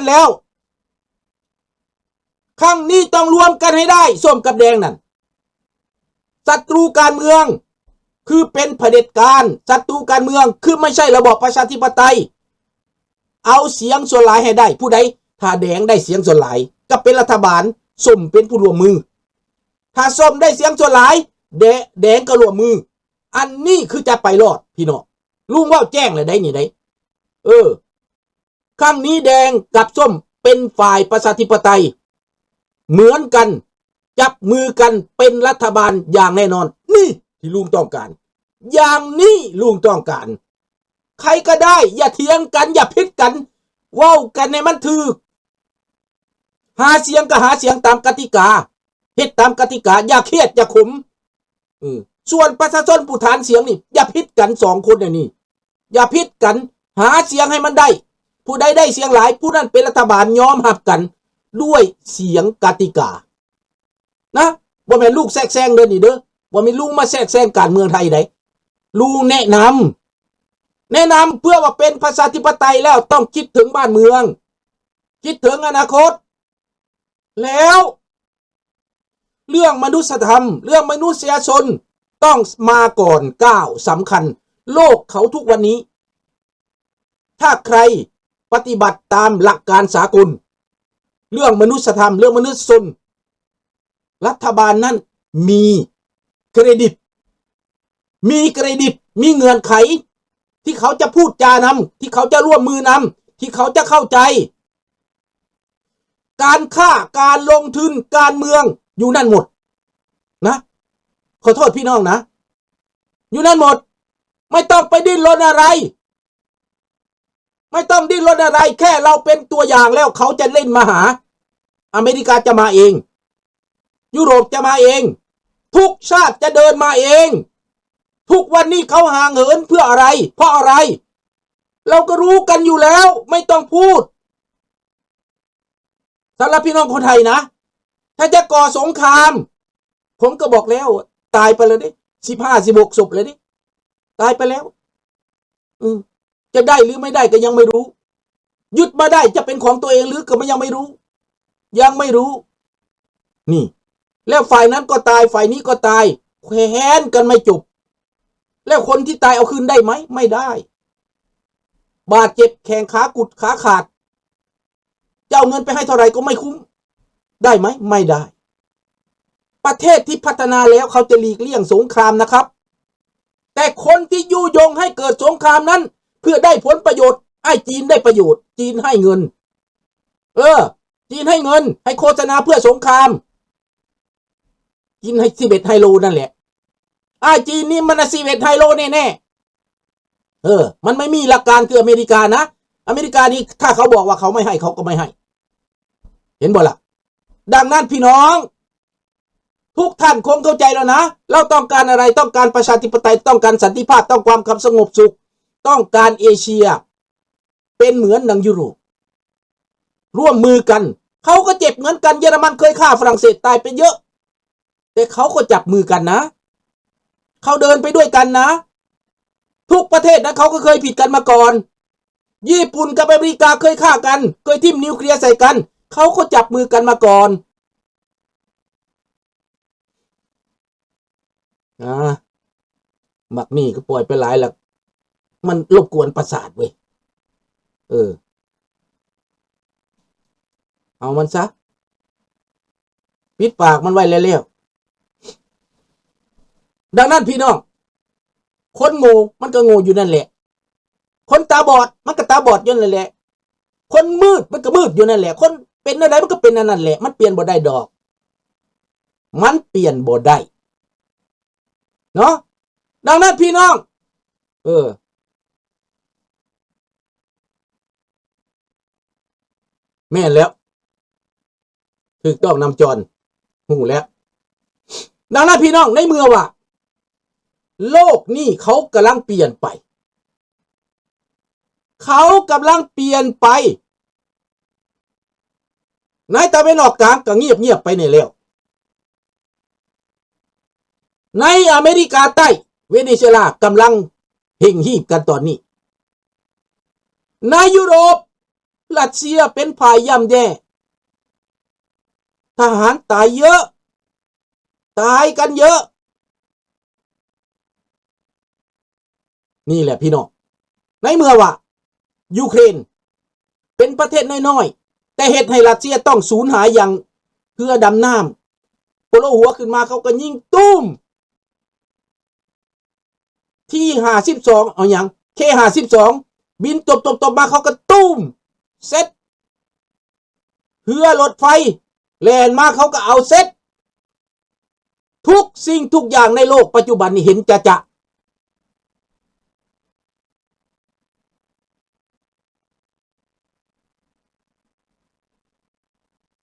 ແລ້ວ ຄັ້ງນີ້ຕ້ອງລວມກັນໃຫ້ໄດ້ ສົ້ມກັບແດງນັ້ນ. ສັດຕູການເມືອງຄືເປັນຜະເດັດການ, ສັດຕູການເມືອງຄືໄມ່ໃຊ່ລະບອບປະຊາທິປະໄຕ. ເອົາສຽງສ່ວນຫຼາຍໃຫ້ໄດ້. ຜູ້ໃດ ຖ້າແດງໄດ້ສຽງສ່ວນຫຼາຍ ກໍເປັນລັດຖະບານ, ສົ້ມເປັນຜູ້ຮ່ວມມື. ຖ້າສົ້ມໄດ້ສຽງສ່ວນຫຼາຍ ແດ- ແດງກໍຮ່ວມມື. ອັນນີ້ຄືຈະໄປລອດ ພີ່ນ້ອງ. ລຸງເວົ້າແຈ້ງແລ້ວໄດ໋ນີ້ໄດ໋. ເອີ ຄັ້ງນີ້ແດງກັບສົ້ມເປັນຝ່າຍປະຊາທິປະໄຕເໝືອນກັນ, ຈັບມືກັນເປັນລັດຖະບານຢ່າງແນ່ນອນ. ນີ້ທີ່ລຸງຕ້ອງການ, ຢ່າງນີ້ລຸງຕ້ອງການ. ໃຜກໍໄດ້, ຢ່າຖຽງກັນ, ຢ່າຜິດກັນ, ເວົ້າກັນໃຫ້ມັນຖືກ. ຫາສຽງກໍຫາສຽງຕາມກະຕິກາ, ເຮັດຕາມກະຕິກາ, ຢ່າຄຽດ, ຢ່າຂົມ. ເອີ ສ່ວນປະຊາຊົນຜູ້ຖານສຽງນີ້ ຢ່າຜິດກັນສອງຄົນອັນນີ້. ຢ່າຜິດກັນ, ຫາສຽງໃຫ້ມັນໄດ້. ຜູ້ໃດໄດ້ສຽງຫຼາຍ ຜູ້ນັ້ນເປັນລັດຖະບານ, ຍອມຮັບກັນດ້ວຍສຽງກະຕິການະ. ບໍ່ແມ່ນລຸງແຊກແຊງເດີນີ້ເດີ, ບໍ່ແມ່ນລຸງມາແຊກແຊງການເມືອງໄທໃດ໋. ລຸງແນະນຳ, ແນະນຳເພື່ອວ່າເປັນປະຊາທິປະໄຕແລ້ວ ຕ້ອງຄິດເຖິງບ້ານເມືອງ, ຄິດເຖິງອະນາຄົດ. ແລ້ວ ເລື່ອງມະນຸດສະທຳ, ເລື່ອງມະນຸດສະຍະຊົນຕ້ອງມາກ່ອນກ້າວສຳຄັນ. ໂລກເຂົາທຸກວັນນີ້ ຖ້າໃຄປະຕິບັດຕາມຫຼັກການສາກົນ, ເລື່ອງມະນຸດສະທຳ, ເລື່ອງມະນຸດຊົນ, ລັດຖະບານນັ້ນມີເຄຣດິດ, ມີເຄຣດິດ, ມີເງື່ອນໄຂທີ່ເຂົາຈະພູດຈານຳ, ທີ່ເຂົາຈະຮ່ວມມືນຳ, ທີ່ເຂົາຈະເຂົ້າໃຈ. ການຄ້າ, ການລົງທຶນ, ການເມືອງ ຢູ່ນັ້ນໝົດນະ. ຂໍໂທດພີ່ນ້ອງນະ, ຢູ່ນັ້ນໝົດ. ໄມ່ຕ້ອງໄປດີ້ນລົນອະໄລ, ໄມ່ຕ້ອງດີ້ນລົນອະໄລ. ແຄ່ເຮົາເປັນຕົວຢ່າງແລ້ວ ເຂົາຈະເລັ່ນມາຫາ. ອາເມລິກາຈະມາເອງ, ຢູໂຣບຈະມາເອງ, ທຸກຊາດຈະເດີນມາເອງ. ທຸກວັນນີ້ເຂົາຫ່າງເຫີນເພື່ອອະໄລ? ເພາະອະໄລ? ເຮົາກໍຮູ້ກັນຢູ່ແລ້ວ, ໄມ່ຕ້ອງພູດ. ສຳລັບພີ່ນ້ອງຄົນໄທນະ, ຖ້າຈະກໍ່ສົງຄາມ, ຜົມກໍບອກແລ້ວ, ຕາຍໄປແລ້ວເດ້, ສິບຫ້າ ສິບຫົກ ສົບແລ້ວເດ້, ຕາຍໄປແລ້ວ. ເອີ ຈະໄດ້ຫຼືໄມ່ໄດ້ກໍຍັງໄມ່ຮູ້, ຍຶດມາໄດ້ຈະເປັນຂອງຕົວເອງຫຼືກໍຍັງໄມ່ຮູ້, ຍັງໄມ່ຮູ້. ນີ້ ແລ້ວຝ່າຍນັ້ນກໍຕາຍ, ຝ່າຍນີ້ກໍຕາຍ, ແຄ້ນກັນໄມ່ຈົບ. ແລ້ວຄົນທີ່ຕາຍເອົາຄືນໄດ້ໄໝ? ໄມ່ໄດ້. ບາດເຈັບແຂງຂາກຸດຂາຂາດ, ຈະເອົາເງິນໄປໃຫ້ເທົ່າໃດກໍໄມ່ຄຸ້ມ. ໄດ້ໄໝ? ໄມ່ໄດ້. ປະເທດທີ່ພັດທະນາແລ້ວເຂົາຈະຫຼີກລ້ຽງສົງຄາມນະຄັບ, ແຕ່ຄົນທີ່ຍຸຍົງໃຫ້ເກີດສົງຄາມນັ້ນ ເພື່ອໄດ້ຜົນປະໂຫຍດ, ອ້າຍຈີນໄດ້ປະໂຫຍດ, ຈີນໃຫ້ເງິນ. ເອີ ຈີນໃຫ້ເງິນ, ໃຫ້ໂຄສະນາເພື່ອສົງຄາມ. ຈີນໃຫ້ສິບເອັດໄຮໂລນັ້ນແຫຼະ. ອ້າຍຈີນນີ້ມັນສິບເອັດໄຮໂລແນ່ໆ. ເອີ ມັນໄມ່ມີຫຼັກການຄືອາເມລິການະ. ອາເມລິການີ້ ຖ້າເຂົາບອກວ່າເຂົາໄມ່ໃຫ້, ເຂົາກໍໄມ່ໃຫ້. ເຫັນບໍ່ລະ? ດັ່ງນັ້ນພີ່ນ້ອງ ທຸກທ່ານຄົງເຂົ້າໃຈແລ້ວນະ. ເຮົາຕ້ອງການອະໄລ? ຕ້ອງການປະຊາທິປະໄຕ, ຕ້ອງການສັນຕິພາບ, ຕ້ອງການຄວາມສະຫງົບສຸກ, ຕ້ອງການເອເຊຍ ເປັນເໝືອນດັ່ງຢູໂຣບ, ຮ່ວມມືກັນ. ເຂົາກໍເຈັບເໝືອນກັນ, ເຢຍລະມັນເຄີຍຂ້າຝຣັ່ງເສດ, ຕາຍໄປເຍອະ, ແຕ່ເຂົາກໍຈັບມືກັນນະ, ເຂົາເດີນໄປດ້ວຍກັນນະ. ທຸກປະເທດນະ ເຂົາກໍເຄີຍຜິດກັນມາກ່ອນ. ຍີ່ປຸ່ນກັບອາເມລິກາເຄີຍຂ້າກັນ, ເຄີຍຖິ້ມນິວເຄລຍໃສ່ກັນ, ເຂົາກໍຈັບມືກັນມາກ່ອນ. ອາ ບັກນີ້ກໍປ່ອຍໄປຫຼາຍລະ, ມັນລົບກວນປະສາດເວີຍ. ເອີ ເອົາມັນຊະ, ປິດປາກມັນໄວ້ແລ້ວໆ. ດັ່ງນັ້ນພີ່ນ້ອງ, ຄົນໂງ່ມັນກໍໂງ່ຢູ່ນັ້ນແຫຼະ, ຄົນຕາບອດມັນກໍຕາບອດຢູ່ນັ້ນແຫຼະ, ຄົນມືດມັນກໍມືດຢູ່ນັ້ນແຫຼະ, ຄົນເປັນແນວໃດມັນກໍເປັນອັນນັ້ນແຫຼະ, ມັນປ່ຽນບໍ່ໄດ້ດອກ, ມັນປ່ຽນບໍ່ໄດ້ເນາະ. ດັ່ງນັ້ນພີ່ນ້ອງ, ເອີ ແມ່ນແລ້ວ. ຖືກຕ້ອງນຳຈອນ, ຮູ້ແລ້ວ. ດັ່ງນັ້ນພີ່ນ້ອງ, ໃນເມື່ອວ່າໂລກນີ້ເຂົາກຳລັງປ່ຽນໄປ, ເຂົາກຳລັງປ່ຽນໄປ, ໃນຕາເວັນອອກກາງກໍງຽບໆໄປແດ່ແລ້ວ. ໃນອາເມລິກາໃຕ້, ເວເນຊູເອລາກຳລັງເຮ່ງຮີບກັນຕອນນີ້. ໃນຢູໂຣບ ຣັດເຊຍເປັນຝ່າຍຢ້ຳແຍ່. ທະຫານຕາຍເຍອະ, ຕາຍກັນເຍອະ. ນີ້ແຫຼະພີ່ນ້ອງ, ໃນເມື່ອວ່າຢູເຄຣນເປັນປະເທດນ້ອຍໆ ແຕ່ເຮັດໃຫ້ຣັດເຊຍຕ້ອງສູນຫາຍຢ່າງເຮືອດຳນ້ຳ, ໂປໂລຫົວຂຶ້ນມາເຂົາກໍຍິງຕຸ້ມ ທີຫ້າສິບສອງ ເອົາຫຍັງ ເຄຫ້າສິບສອງ ບິນຕົບໆໆມາ ເຂົາກໍຕຸ້ມເສັດ, ເຮືອລົດໄຟແລ່ນມາ ເຂົາກໍເອົາເສັດ. ທຸກສິ່ງທຸກຢ່າງໃນໂລກປັດຈຸບັນນີ້ເຫັນຈະໆ.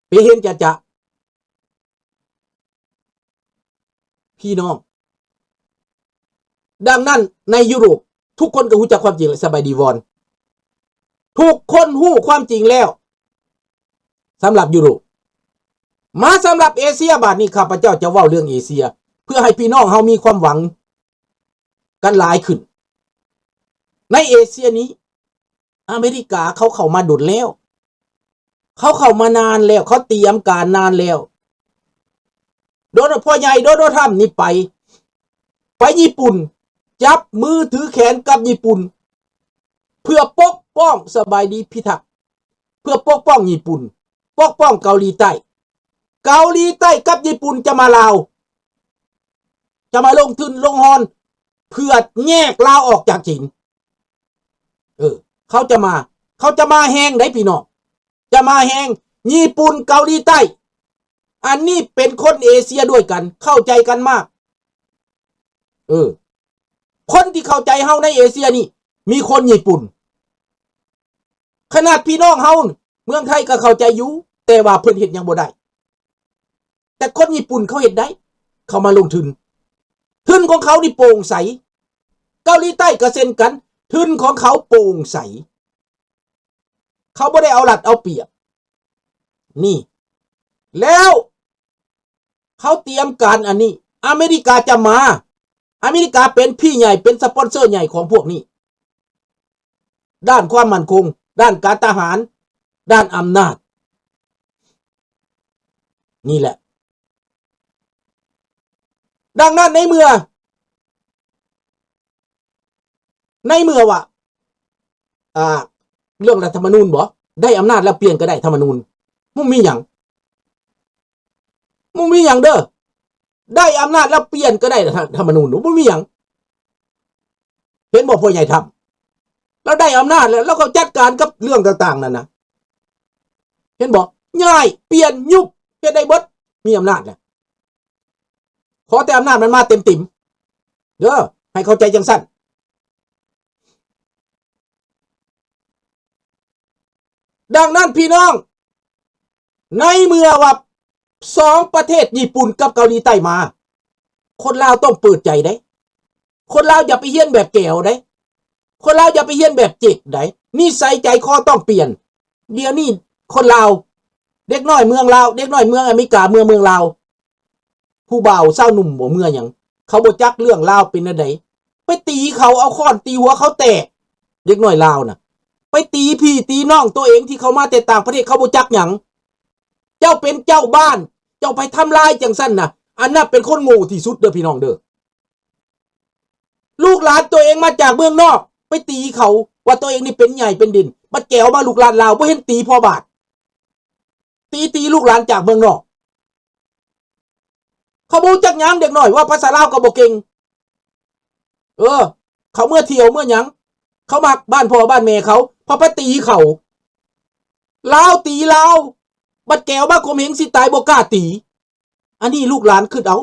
ໄປເຫັນຈະໆ ພີ່ນ້ອງ. ດັ່ງນັ້ນໃນຢູໂຣບ ທຸກຄົນກໍຮູ້ຈັກຄວາມຈິງແລ້ວ. ສະບາຍດີວອນ, ທຸກຄົນຮູ້ຄວາມຈິງແລ້ວ. ສຳລັບຢູໂຣບ. ມາສຳລັບເອເຊຍບາດນີ້ ຂ້າພະເຈົ້າຈະເວົ້າເລື່ອງເອເຊຍ ເພື່ອໃຫ້ພີ່ນ້ອງເຮົາມີຄວາມຫວັງກັນຫຼາຍຂຶ້ນ. ໃນເອເຊຍນີ້ ອາເມລິກາເຂົາເຂົ້າມາດົນແລ້ວ, ເຂົາເຂົ້າມານານແລ້ວ, ເຂົາຕຽມການນານແລ້ວ. ໂດນ ພໍ່ໃຫຍ່ໂດນັລ ທຣຳ ນີ້ໄປ ໄປຍີ່ປຸ່ນ, ຈັບມືຖືແຂນກັບຍີ່ປຸ່ນ ເພື່ອປົກປ້ອງ ສະບາຍດີພິທັກ, ເພື່ອປົກປ້ອງຍີ່ປຸ່ນ, ປົກປ້ອງເກົາຫຼີໃຕ້. ເກົາຫຼີໃຕ້ກັບຍີ່ປຸ່ນຈະມາລາວ, ຈະມາລົງທຶນລົງຮອນ ເພື່ອແຍກລາວອອກຈາກຈີນ. ເອີ ເຂົາຈະມາ, ເຂົາຈະມາແຮງໃດ໋ພີ່ນ້ອງ, ຈະມາແຮງ. ຍີ່ປຸ່ນ ເກົາຫຼີໃຕ້ ອັນນີ້ເປັນຄົນເອເຊຍດ້ວຍກັນ, ເຂົ້າໃຈກັນມາກ. ເອີ ຄົນທີ່ເຂົ້າໃຈເຮົາໃນເອເຊຍນີ້ ມີຄົນຍີ່ປຸ່ນ. ຂະໜາດພີ່ນ້ອງເຮົາເມືອງໄທກໍເຂົ້າໃຈຢູ່, ແຕ່ວ່າເພິ່ນເຮັດຫຍັງບໍ່ໄດ້. ແຕ່ຄົນຍີ່ປຸ່ນເຂົາເຮັດໄດ້, ເຂົາມາລົງທຶນ. ທຶນຂອງເຂົານີ້ໂປ່ງໃສ. ເກົາຫຼີໃຕ້ກໍເຊັ່ນກັນ, ທຶນຂອງເຂົາໂປ່ງໃສ. ເຂົາບໍ່ໄດ້ເອົາລັດເອົາປຽບ. ນີ້ ແລ້ວເຂົາຕຽມການອັນນີ້. ອາເມລິກາຈະມາ. ອາເມລິກາເປັນພີ່ໃຫຍ່, ເປັນສະປອນເຊີໃຫຍ່ຂອງພວກນີ້. ດ້ານຄວາມໝັ້ນຄົງ, ດ້ານການທະຫານ, ດ້ານອຳນາດ. ນີ້ແຫຼະ. ດັ່ງນັ້ນໃນເມື່ອ, ໃນເມື່ອວ່າ ອ່າ ເລື່ອງລັດຖະມະນູນບໍ? ໄດ້ອຳນາດແລ້ວປ່ຽນກໍໄດ້ທຳມະນູນ. ມັນມີຫຍັງ? ບໍ່ມີຫຍັງເດີ້. ໄດ້ອຳນາດແລ້ວປ່ຽນກໍໄດ້ທຳມະນູນ, ບໍ່ມີຫຍັງ. ເຫັນບໍ່ ພໍ່ໃຫຍ່ທຳ? ລາວໄດ້ອຳນາດແລ້ວ ລາວກໍຈັດການກັບເລື່ອງຕ່າງໆນັ້ນນະ. ເຫັນບໍ່? ຍ້າຍ, ປ່ຽນ, ຍຸບ, ເຮັດໄດ້ເບິດ, ມີອຳນາດແລ້ວ. ຂໍແຕ່ອຳນາດມັນມາເຕັມໆເດີ້, ໃຫ້ເຂົ້າໃຈຈັ່ງຊັ້ນ. ດັ່ງນັ້ນພີ່ນ້ອງ, ໃນເມື່ອວ່າສອງປະເທດຍີ່ປຸ່ນກັບເກົາຫຼີໃຕ້ມາ, ຄົນລາວຕ້ອງເປີດໃຈເດ້. ຄົນລາວຢ່າໄປຮຽນແບບແກວເດ້. ຄົນລາວຢ່າໄປຮຽນແບບເຈັກໃດ. ນິໄສໃຈຄໍຕ້ອງປ່ຽນ. ດຽວນີ້ຄົນລາວ, ເດັກນ້ອຍເມືອງລາວ, ເດັກນ້ອຍເມືອງອາເມລິກາ, ເມືອງ ເມືອງລາວ, ຜູ້ບ່າວຊາວໜຸ່ມບໍ່ເມືອຫຍັງ, ເຂົາບໍ່ຈັກເລື່ອງລາວເປັນແນວໃດ, ໄປຕີເຂົາ, ເອົາຄ້ອນຕີຫົວເຂົາແຕກ. ເດັກນ້ອຍລາວນະ ໄປຕີພີ່ຕີນ້ອງໂຕເອງທີ່ເຂົ້າມາແຕ່ຕ່າງປະເທດ, ເຂົາບໍ່ຈັກຫຍັງ. ເຈົ້າເປັນເຈົ້າບ້ານ, ເຈົ້າໄປທຳລາຍຈັ່ງຊັ້ນນະ, ອັນນັ້ນເປັນຄົນໂງ່ທີ່ສຸດເດີ້ ພີ່ນ້ອງເດີ້. ລູກຫຼານໂຕເອງມາຈາກເມືອງນອກ, ໄປຕີເຂົາວ່າໂຕເອງນີ້ເປັນໃຫຍ່ເປັນເດັ່ນ, ບັດແກວມາລູກຫຼານລາວ ບໍ່ເຫັນຕີພໍບາດ, ຕີ, ຕີລູກຫຼານຈາກເມືອງນອກ. ເຂົາບໍ່ຮູ້ຈັກຫຍັງ, ເດັກນ້ອຍເວົ້າພາສາລາວກໍບໍ່ເກັ່ງ. ເອີ ເຂົາເມືອທ່ຽວເມືອຫຍັງ, ເຂົາມັກບ້ານພໍ່ບ້ານແມ່ເຂົາ, ເຂົາໄປຕີເຂົາ. ລາວຕີລາວ, ບັດແກວມາຂົ່ມເຫງຊິຕາຍ ບໍ່ກ້າຕີ. ອັນນີ້ລູກຫຼານຄິດເອົາ,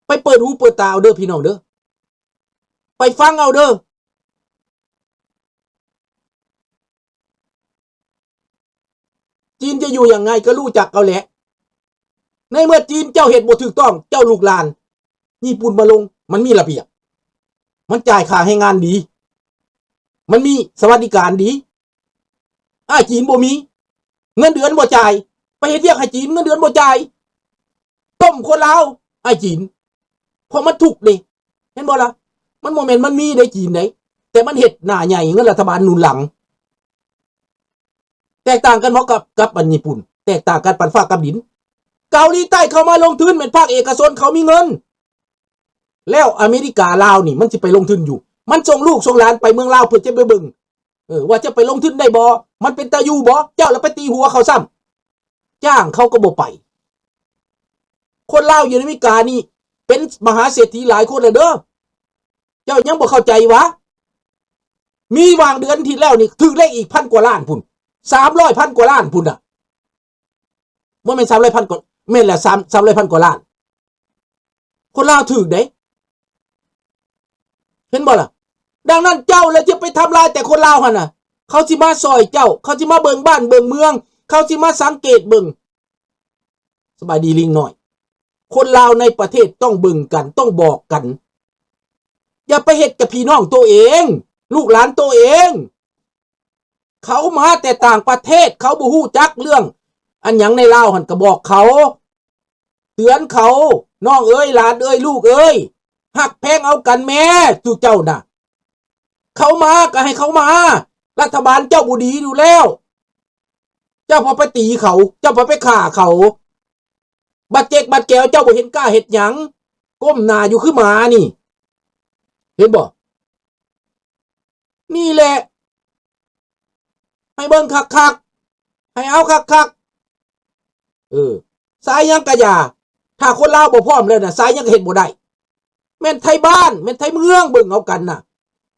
ໄປເປີດຫູເປີດຕາເອົາເດີ້ ພີ່ນ້ອງເດີ້, ໄປຟັງເອົາເດີ້. ຈີນຈະຢູ່ຢ່າງໄງກໍຮູ້ຈັກເອົາແຫຼະ. ໃນເມື່ອຈີນເຈົ້າເຮັດບໍ່ຖືກຕ້ອງ, ເຈົ້າລູກຫຼານຍີ່ປຸ່ນມາລົງ, ມັນມີລະບຽບ, ມັນຈ່າຍຄ່າແຮງງານດີ, ມັນມີສະຫວັດດີການດີ. ອ້າຍຈີນບໍ່ມີ, ເງິນເດືອນບໍ່ຈ່າຍ, ໄປເຮັດວຽກໃຫ້ຈີນ ເງິນເດືອນບໍ່ຈ່າຍ, ຕົ້ມຄົນລາວ, ອ້າຍຈີນ, ເພາະມັນທຸກເດ້. ເຫັນບໍ່ລະ? ມັນບໍ່ແມ່ນມັນມີເດ້ ຈີນເດ້, ແຕ່ມັນເຮັດໜ້າໃຫຍ່, ເງິນລັດຖະບານໜູນຫຼັງ. ແຕກຕ່າງກັນບໍ່ກັບ ກັບອັນຍີ່ປຸ່ນ? ແຕກຕ່າງກັນປານຟ້າກັບດິນ. ເກົາຫຼີໃຕ້ເຂົ້າມາລົງທຶນແມ່ນພາກເອກະຊົນ ເຂົາມີເງິນ. ແລ້ວອາເມລິກາ ລາວນີ້ ມັນຊິໄປລົງທຶນຢູ່ ມັນສົ່ງລູກສົ່ງຫຼານໄປເມືອງລາວ ເພື່ອຈະໄປເບິ່ງ ເອີ ວ່າຈະໄປລົງທຶນໄດ້ບໍ່? ມັນເປັນຕາຢູ່ບໍ່? ເຈົ້າລະໄປຕີຫົວເຂົາຊ້ຳ ຈ້າງເຂົາກໍບໍ່ໄປ. ຄົນລາວຢູ່ອາເມລິການີ້ ເປັນມະຫາເສດຖີຫຼາຍຄົນແລ້ວເດີ. ເຈົ້າຍັງບໍ່ເຂົ້າໃຈຫວາ? ມີຫວ່າງເດືອນທີ່ແລ້ວນີ້ ຖືກເລກອີກພັນກວ່າລ້ານພຸ້ນ ສາມຮ້ອຍພັນກວ່າລ້ານພຸ້ນນະ. ບໍ່ແມ່ນສາມຮ້ອຍພັນກວ່າ ແມ່ນແຫຼະ ສາມ ສາມຮ້ອຍພັນກວ່າລ້ານ. ຄົນລາວຖືກເດ້ ເຫັນບໍ່ລະ? ດັ່ງນັ້ນເຈົ້າລະຈະໄປທຳລາຍແຕ່ຄົນລາວຫັ້ນນະ. ເຂົາຊິມາຊ່ອຍເຈົ້າ ເຂົາຊິມາເບິ່ງບ້ານເບິ່ງເມືອງ ເຂົາຊິມາສັງເກດເບິ່ງ. ສະບາຍດີລິງນ້ອຍ. ຄົນລາວໃນປະເທດຕ້ອງເບິ່ງກັນ ຕ້ອງບອກກັນ. ຢ່າໄປເຮັດກັບພີ່ນ້ອງໂຕເອງ ລູກຫຼານໂຕເອງ. ເຂົາມາແຕ່ຕ່າງປະເທດ ເຂົາບໍ່ຮູ້ຈັກເລື່ອງອັນຫຍັງໃນລາວຫັ້ນ ກໍບອກເຂົາ ເຕືອນເຂົາ ນ້ອງເອີຍ ຫຼານເອີຍ ລູກເອີຍ ຮັກແພງເອົາກັນແມ້ ສູ່ເຈົ້ານະ. ເຂົາມາກໍໃຫ້ເຂົາມາ ລັດຖະບານເຈົ້າບໍ່ດີຢູ່ແລ້ວ ເຈົ້າພາໄປຕີເຂົາ ເຈົ້າພາໄປຂ້າເຂົາ. ບັດເຈັກບັດແກວເຈົ້າບໍ່ເຫັນກ້າເຮັດຫຍັງ ກົ້ມໜ້າຢູ່ຄືໝານີ້ ເຫັນບໍ່? ນີ້ແຫຼະ ໃຫ້ເບິ່ງຄັກໆ ໃຫ້ເອົາຄັກໆ. ເອີ ສາຍຫຍັງກະຢ່າ ຖ້າຄົນລາວບໍ່ພ້ອມແລ້ວນະ ສາຍຫຍັງກະເຮັດບໍ່ໄດ້. ແມ່ນໄທບ້ານ ແມ່ນໄທເມືອງ ເບິ່ງເອົາກັນນະ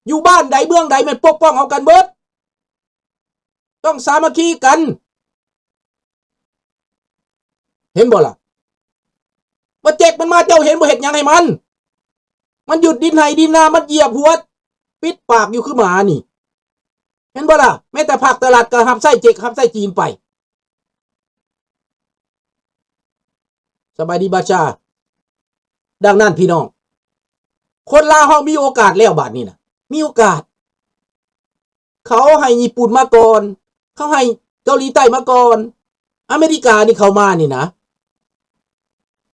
ຢູ່ບ້ານໃດເມືອງໃດ ແມ່ນປົກປ້ອງເອົາກັນເບິດ. ຕ້ອງສາມັກຄີກັນ ເຫັນບໍ່ລະ? ວ່າເຈັກມັນມາ ເຈົ້າເຫັນບໍ່ ເຮັດຫຍັງໃຫ້ມັນ? ມັນຍຶດດິນໄຮ່ດິນນາ ມັນຢຽບຫົວ ປິດປາກຢູ່ຄືໝານີ້ ເຫັນບໍ່ລະ? ແມ້ແຕ່ພາກຕະຫຼາດກໍຮັບໃຊ້ເຈັກ ຮັບໃຊ້ຈີນໄປ. ສະບາຍດີບາຊາ. ດັ່ງນັ້ນພີ່ນ້ອງ ຄົນລາວເຮົາມີໂອກາດແລ້ວບາດນີ້ນະ ມີໂອກາດ. ເຂົາໃຫ້ຍີ່ປຸ່ນມາກ່ອນ ເຂົາໃຫ້ເກົາຫຼີໃຕ້ມາກ່ອນ ອາເມລິການີ້ເຂົ້າມານີ້ນະ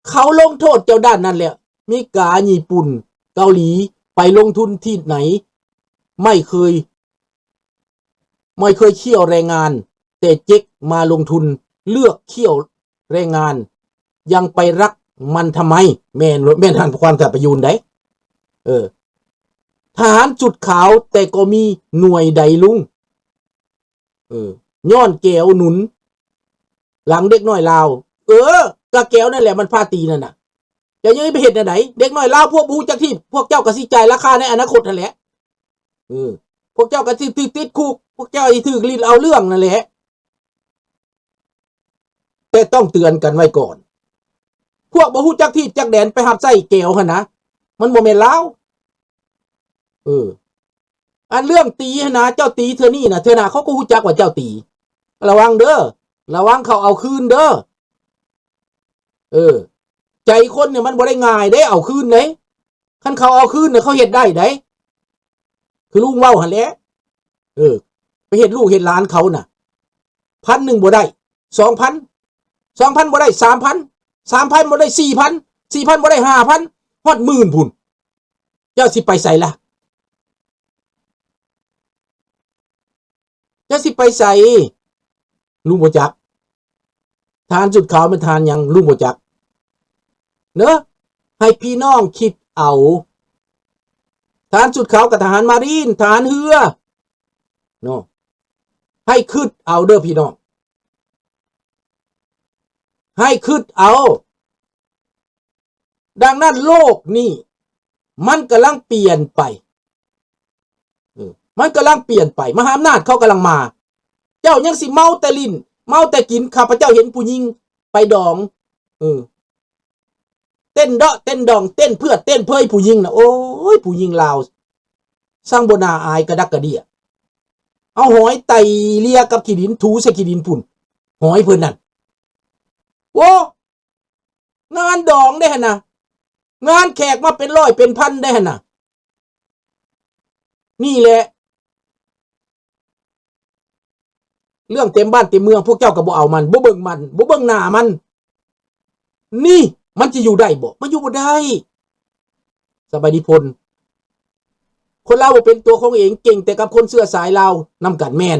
ເຂົາລົງໂທດເຈົ້າດ້ານນັ້ນແຫຼະ. ອາເມລິກາ ຍີ່ປຸ່ນ ເກົາຫຼີ ໄປລົງທຶນທີ່ໄຫນ ໄມ່ເຄີຍ ໄມ່ເຄີຍຂ້ຽວແຮງງານ ແຕ່ເຈັກມາລົງທຶນ ເລືອກຂ້ຽວແຮງງານ ຍັງໄປລັກມັນທຳໄມ? ແມ່ນ ແມ່ນຫັ້ນຄວາມສະປະຍູນໃດ໋. ເອີ ທະຫານຊຸດຂາວ ແຕ່ກໍມີໜ່ວຍໃດລຸງ? ເອີ ຍ້ອນແກວໜູນຫຼັງເດັກນ້ອຍລາວ. ເອີ ກະແກວນັ້ນແຫຼະມັນພາຕີນັ້ນນະ. ເຈົ້າຍັງໄປເຮັດແນວໃດ? ເດັກນ້ອຍລາວພວກບໍ່ຮູ້ຈັກທີ່ ພວກເຈົ້າກໍຊິຈ່າຍລາຄາໃນອະນາຄົດຫັ້ນແຫຼະ. ເອີ ພວກເຈົ້າກໍຊິຖືກຕິດຄຸກ ພວກເຈົ້າຊິຖືກຫຼິ້ນເອົາເລື່ອງນັ້ນແຫຼະ. ແຕ່ຕ້ອງເຕືອນກັນໄວ້ກ່ອນ ພວກບໍ່ຮູ້ຈັກທີ່ຈັກແດນໄປຮັບໃຊ້ແກວຫັ້ນນະ ມັນບໍ່ແມ່ນລາວ. ເອີ ອັນເລື່ອງຕີຫັ້ນນະ ເຈົ້າຕີເທື່ອນີ້ນະ ເທື່ອໜ້າເຂົາກໍຮູ້ຈັກວ່າເຈົ້າຕີ. ລະວັງເດີ ລະວັງເຂົາເອົາຄືນເດີ. ເອີ ໃຈຄົນນີ້ມັນບໍ່ໄດ້ງ່າຍເດ້ ເອົາຄືນເດ້. ຄັນເຂົາເອົາຄືນນະ ເຂົາເຮັດໄດ້ໃດ໋ ຄືລຸງເວົ້າຫັ້ນແຫຼະ. ເອີ ໄປເຮັດລູກເຮັດຫຼານເຂົານະ ພັນໜຶ່ງບໍ່ໄດ້ ສອງພັນ ສອງພັນບໍ່ໄດ້ ສາມພັນ ສາມພັນບໍ່ໄດ້ ສີ່ພັນ ສີ່ພັນບໍ່ໄດ້ ຫ້າພັນ ຮອດໝື່ນພຸ້ນ. ເຈົ້າຊິໄປໃສລະ? ເຈົ້າຊິໄປໃສ? ລຸງບໍ່ຈັກ. ທະຫານຊຸດຂາວແມ່ນທະຫານຫຍັງ ລຸງບໍ່ຈັກເນາະ. ໃຫ້ພີ່ນ້ອງຄິດເອົາ ທະຫານຊຸດຂາວກັບທະຫານມາຣີນ ທະຫານເຮືອເນາະ. ໃຫ້ຄິດເອົາເດີພີ່ນ້ອງ ໃຫ້ຄິດເອົາ. ດັ່ງນັ້ນໂລກນີ້ມັນກຳລັງປ່ຽນໄປ ເອີ ມັນກຳລັງປ່ຽນໄປ ມະຫາອຳນາດເຂົາກຳລັງມາ. ເຈົ້າຍັງຊິເມົາແຕ່ຫຼິ້ນ ເມົາແຕ່ກິນ. ຂ້າພະເຈົ້າເຫັນຜູ້ຍິງໄປດອງ ເອີ ເຕັ້ນເດາະເຕັ້ນດອງ ເຕັ້ນເຜືອດເຕັ້ນເຜີຍຜູ້ຍິງນະ. ໂອ້ຍ ຜູ້ຍິງລາວ ຊ່າງບໍ່ໜ້າອາຍກະດັກກະເດຍ ເອົາຫອຍໄຕ່ເລຍກັບຂີ້ດິນ ຖູໃສ່ຂີ້ດິນພຸ້ນ ຫອຍເພິ່ນນັ້ນ. ໂອ້ ງານດອງເດ້ຫັ້ນນະ ງານແຂກມາເປັນຮ້ອຍເປັນພັນເດ້ຫັ້ນນະ. ນີ້ແຫຼະ ເລື່ອງເຕັມບ້ານເຕັມເມືອງ ພວກເຈົ້າກໍບໍ່ເອົາມັນ ບໍ່ເບິ່ງມັນ ບໍ່ເບິ່ງໜ້າມັນ. ນີ້ມັນຈະຢູ່ໄດ້ບໍ່? ມັນຢູ່ບໍ່ໄດ້. ສະບາຍດີພົນ ຄົນລາວບໍ່ເປັນຕົວຂອງເອງ ເກັ່ງແຕ່ກັບຄົນເຊື້ອສາຍລາວນຳກັນ. ແມ່ນ